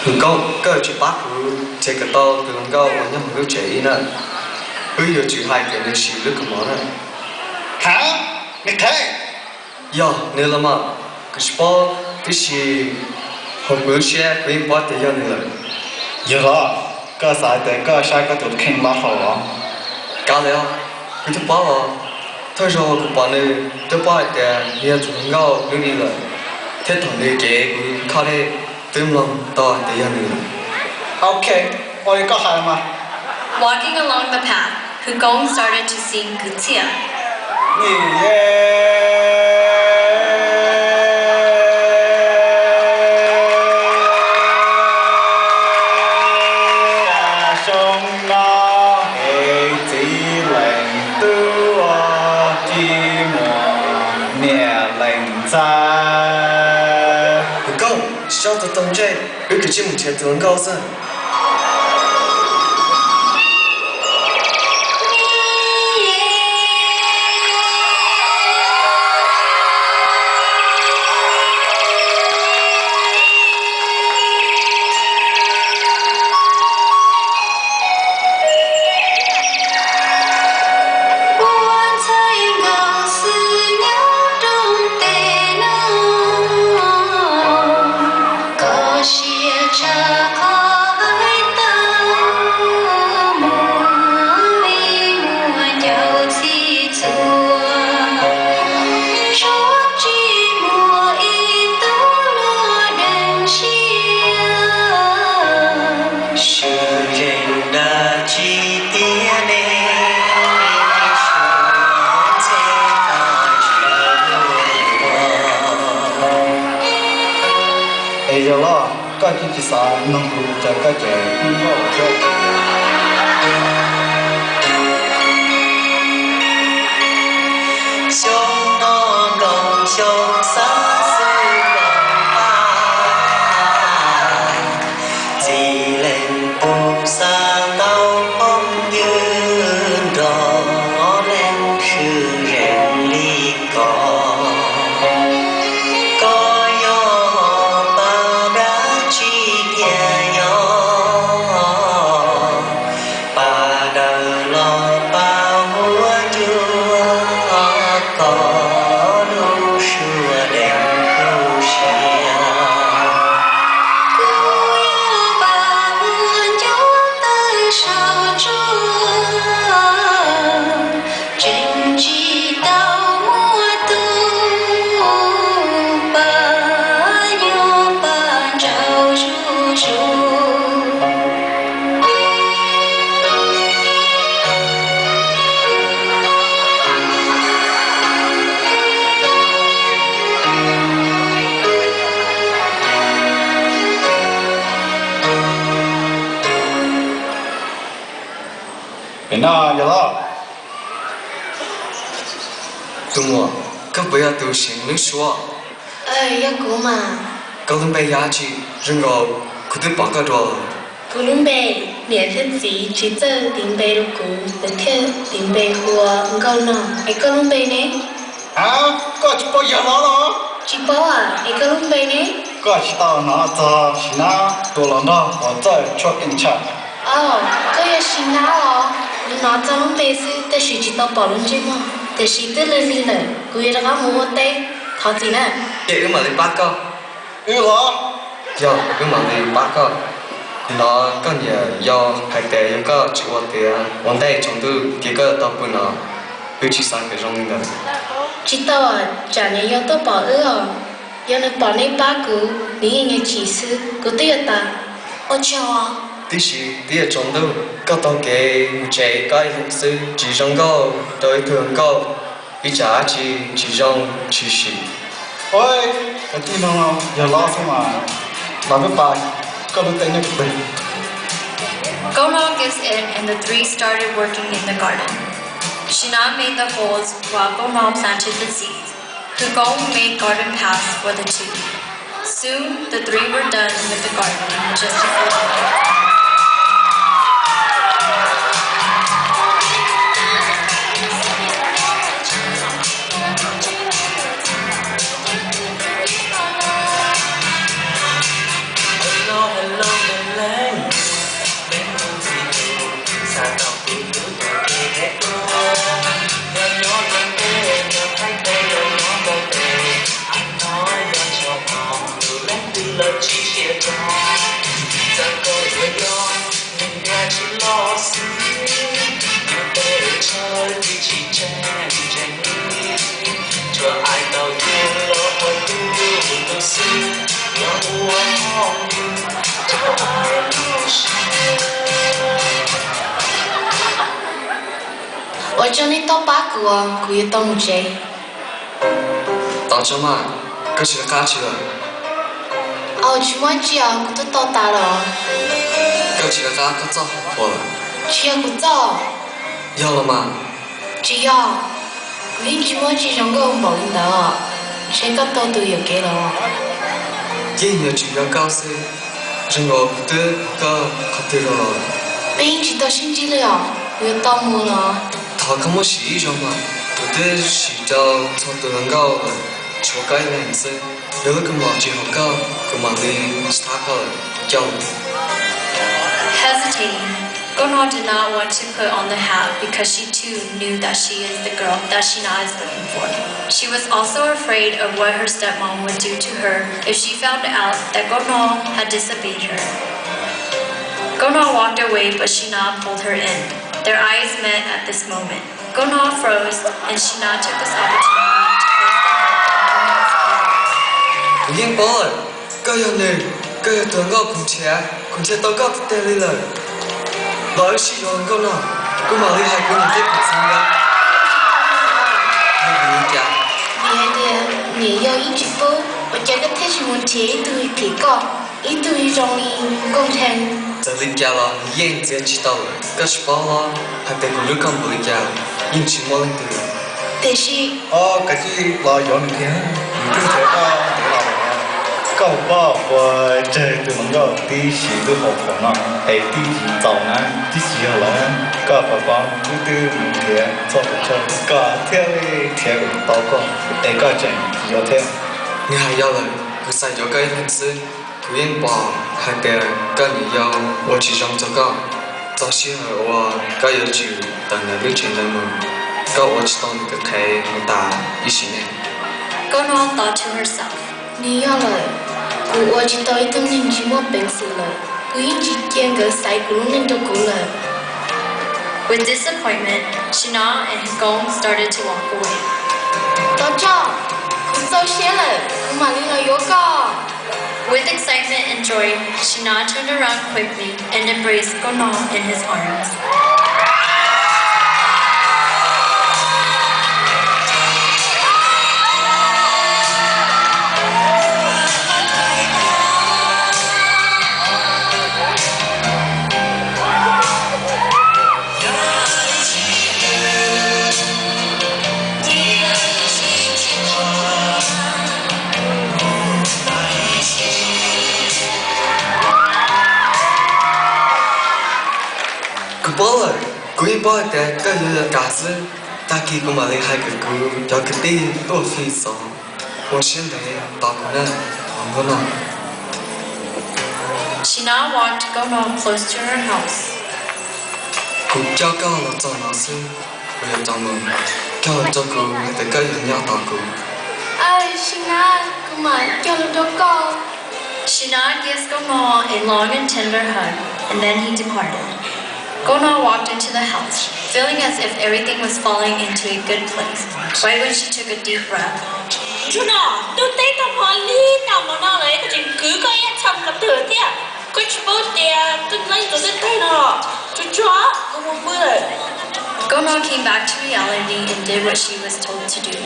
Tus Koob, koj tsis pab kuv nrhiav kom tau tus hluas nkauj uas nyob hauv lub tsev ib na, wb yuav tsum hais tias nws siv lub kua muag na. Ha, nws qhev. Yog nws los mas, kuv tsis paub, tiam sis hauv kuv lub siab kuv yeej paub tias yog nws lawm. Yog los, koj xav tias koj saib koj tus kheej lab hau los? Kav liam, kuv twb paub os. Thawj zaug kuv pom nws twb paub hais tias nws yog tus hluas nkauj hnub i lawm, thiab thaum nws kev kuv kho dej twb mloog tau hais tias yog nws. Ok, ua li koj hais mas. Walking along the path, Hwv Koob started to sing Kwv Txhiaj. Xyoo no es txiv leej tub ua ci muag niam leej ntxawg. Hwv Koob, tsis txhob taug ntsej, wb kav tsij mus nrhiav tus hluas nkauj xwb. Ua ntxhais nkauj xwb nyob rau tej no, koj siab tshaj qhov hais tau muag li muaj ncauj txhij txhua, suav tsis muaj ib tug luag deev siab. Swm zeej dab tsi tiag ne, suav txhij qhov tsis luag. Es yog los koj cia tsis xav mloog kuv caw koj ces wb nkauj thiab. Xyoo no nkaus xyoo xav xwb nkaus pab, txiv leej puv xav tau phooj ywg nrog leej swm zeej li koj. Koj yog pab dab tsi tiag, yog pab dawb los pab huab cua, koj lub suab deev kuv siab. Kuv yog pab huab cua tawg saum nruab, tseem tsis tau muaj tus pab nyob pab nraug zuj zus. Pem no yog los? Tus muam, koj puas yog tus seev lub suab? Yog kuv mas. Koj lub npe yog dab tsi? Zoo nkaus kuv twb pom koj dua. Kuv lub npe, niam thiab txiv tsis txawj tis npe rau kuv, lawv thiaj tis npe hu ua Nkauj Nog. Es koj lub npe ne? A, koj tsis paub yawg los los? Tsis paub, es koj lub npe ne? Koj tsis tau hnov txog Sim Nab tus hluas nraug uas txawj tshuab keeb tshaj? Au, koj yog Sim Nab los? Kuv hnov txog lub npe xwb tab sis tsis tau pom lub ntsej muag, tiam sis twb lig lig lawm, kuv yuav rov qab mus ua teb, thov txim na. Ces wb mam li pab koj. Wb los? Yog, wb mam li pab koj. Kuv hnov koj niam yau hais tias yog koj tsis ua tiav ua ntej tsaus ntuj ces koj yuav tau pw no. Wb tsis xav kom zoo li ntawd. Tsis tau, tsam niam yau tuaj pom wb os. Yog nws pom neb pab kuv, nws yeej yuav chim xwb, kuv twb yuav tas. Ua tsaug. Tib si twb yuav tsaus ntuj, koj taug kev mus tsev koj ib leeg xwb tsis zoo nkauj rau ib tug hluas nkauj, ib tsam dab tsi tsis zoo tsis sim. Ua, kwv tij no yog los xwb mas, los peb pab koj lub teb nyob pem. Koob Nom gives in and the three started working in the garden. Shinar made the holes while Koob Nom planted the seeds. Hwv Koob made garden paths for the two. Soon, the three were done with the garden in just a few hours. Ua tsaug nej tuaj pab kuv, kuv yuav tau mus tsev. Tos tso mas, koj tsis lawv qab tsi lawm? Aws, tsis muaj tsi os, kuv twb tau tas lawm. Koj tsis lawv qab koj txoj hau qhua lawm? Tsis yog kuv txoj. Yog los mas. Tsis yog, kuv yeej tsis muaj tsi zoo nkauj npaum li ntawd, ntshe koj tau tus yuam kev lawm. Yeej yuav tsum yog koj xwb, zoo nkaus kuv twb hu koj qhov twg los. Peb yeej tsis tau sib ntsib li os, kuv yuav tau mus los? Thov koj muab sim ib zaug mas, kuv twb sim rau txhua tus hluas nkauj lawm, tshuav koj ib leeg xwb. Yog lub kua muag tsis haum koj, kuv mam li tsis thab koj lawm, kuv coj mus. Hesitating, Gonor did not want to put on the hat because she too knew that she is the girl that Shina is looking for. She was also afraid of what her stepmom would do to her if she found out that Gonor had disobeyed her. Gonor walked away, but Shina pulled her in. Their eyes met at this moment. Gonor froze, and Shina took this opportunity to place the hat on Gonor's head. Kuv yeej paub lawm, koj yog nws, koj yog tus hluas nkauj kuv nrhiav, kuv nrhiav tau koj tiag tiag li lawm. Los wb sib yuav hluas nkauj no, kuv mam li hais kuv niam thiab kuv txiv nkawd. Yog vim li cas? Vim hais tias niam yau yeej tsis pub, ua cas koj thiaj tsis mus nrhiav ib tug phim koj, ib tug zoo li Nkauj Nrhee? Txawm li cas los nws yeej txiav tsis tau lawm, koj tsis paub los hais tias kuv hlub koj npaum li cas yeej tsis muaj leej twg. Tiam sis, o, kav tsij los yuav nws kiag, nws twb nrhiav koj ntev los lawm. Koj puas paub puas tsawg tus hluas nkauj tib si lub hauv paus no es tib tsis txaus na, tib tsis yog lawm. Koj puas paub wb twb mus nrhiav txhua qhov chaw koj thiaj li nrhiav tau koj, es koj tseem tsis yuav thiab. Nws hais yog lawm, kuv xav yuav koj ib leeg xwb. Kuv yeej pom hais tias koj niam yau ua tsis zoo rau koj. Txog sij hawm uas koj yuav tsum tawm ntawm lub tsev ntawd mus, koj ua tsis tau nws tus qhev mus tas ib sim neej. Gonor thought to herself, nws yog lawm, kuv ua tsis tau ib tug neeg tsis muaj peev xwm lawm, kuv yeej tsis cia nkawd xaiv kuv lub neej rau kuv lawm. With disappointment, Shina and Hikong started to walk away. Tos tso, kuv txaus siab lawm, kuv mam li los yuav koj. With excitement and joy, Shina turned around quickly and embraced Gonor in his arms. Kuv paub lawm, kuv yeej paub hais tias koj yuav yuav kam xwb. Tag kis kuv mam li hais kom kuv cov kwv tij tuaj fij xov. Ua siab ntev tos kuv nawb, hluas nkauj no. Shina walked Gonor close to her house. Kuv coj koj los txog no xwb, kuv yuav tau mus. Koj hais rau kuv hais tias koj yuav nyob tos kuv. Aws, Shina, kuv mam cog lus rau koj. Shina gives Gonor a long and tender hug, and then he departed. Gonor walked into the house, feeling as if everything was falling into a good place, right when she took a deep breath. Ntsuag no, twb teb tau hmo li tau hmo no lawm, koj tseem kwv koj ib txha mus qhov twg thiab? Koj tsis paub tias koj nyob ib tug twb tag no los? Tsuag tsuag, kuv mus pw lawm. Gonor came back to reality and did what she was told to do.